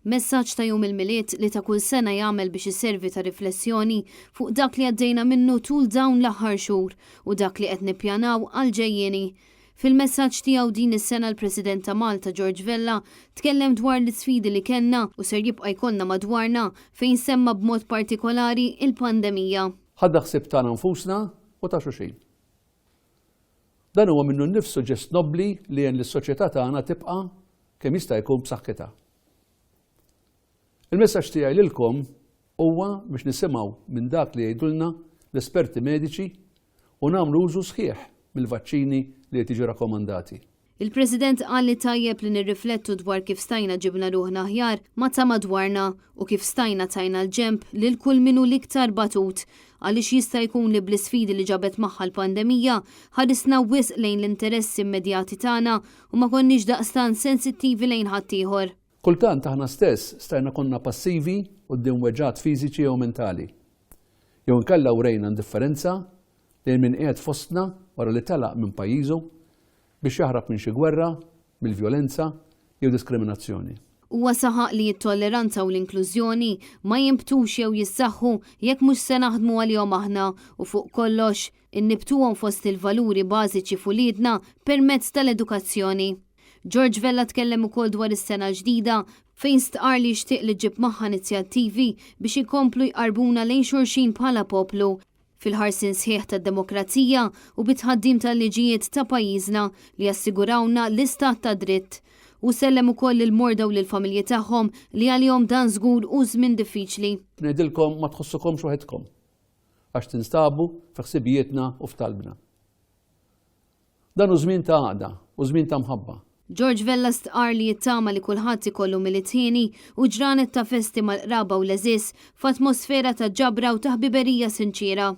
Messaġġ ta' Jum il-Milied li ta' kull sena jagħmel biex iservi ta' riflessjoni fuq dak li għaddejna minnu tul dawn l-aħħar xhur u dak li qed nippjanaw għall-ġejjieni. Fil-messaġġ tiegħu din is-sena l-President ta' Malta George Vella tkellem dwar l-isfidi li kellna u ser jibqa' jkollna madwarna fejn semma b'mod partikolari il-pandemija. Ħadna ħsieb tagħna nfusna u ta' xulxin. Dan huwa minnu nnifsu ġest nobbli li għen lis-soċjetà tagħna tibqa' kemm jista' jkun b'saħħitha. Il-messaġġ tiegħi lilkom huwa biex nisimgħu minn dak li jgħidulna l-esperti mediċi u nagħmlu użu sħiħ mill-vaċċini li qed jiġu rakkomandati. Il-President qal li tajjeb li nirriflettu dwar kif stajna ġibna ruħna aħjar ma' ta' madwarna u kif stajna tajna l-ġenb lil kull min hu l-iktar batut għaliex jista' jkun li bl-isfidi li ġabet magħha l-pandemija ħarisna wisq lejn l-interessi immedjati tagħna u ma konniex daqstant sensittivi lejn ħaddieħor. Kultant aħna stess stajna konna passivi quddiem weġgħat fiżiċi jew mentali. Jew inkella wrejna indifferenza lejn min qiegħed fostna wara li telaq minn pajjiżu biex jaħrab minn xi gwerra, mill-vjolenza jew diskriminazzjoni. Huwa saħaq li t-tolleranza u l-inklużjoni ma jinbtux jew jissaħħu jekk mhux se naħdmu għalihom aħna u fuq kollox, innibbtuhom fost il-valuri bażiċi f'uliedna permezz tal-edukazzjoni. George Vella tkellem ukoll dwar is-sena l-ġdida fejn stqarr li jixtieq li ġġib magħha inizjattivi biex ikomplu jqarrbuna lejn xulxin bħala poplu, fil-ħarsien sħiħ tad-demokrazija u bit-tħaddim tal-liġijiet ta' pajjiżna li jassigurawlna l-istat tad-dritt. Hu sellem ukoll lill-morda u lill-familji tagħhom li għalihom dan żgur hu żmien diffiċli. Ngħidilkom ma tħossukomx waħedkom għax tinstabu fi ħsibijietna u f'talbna. Dan hu żmien ta' għaqda u żmien ta' mħabba. George Vella stqarr li jittama li kulħadd ikollu Milied hieni u ġranet ta' festi mal-qraba u l-għeżież f'atmosfera ta' ġabra u ta' ħbiberija sinċiera.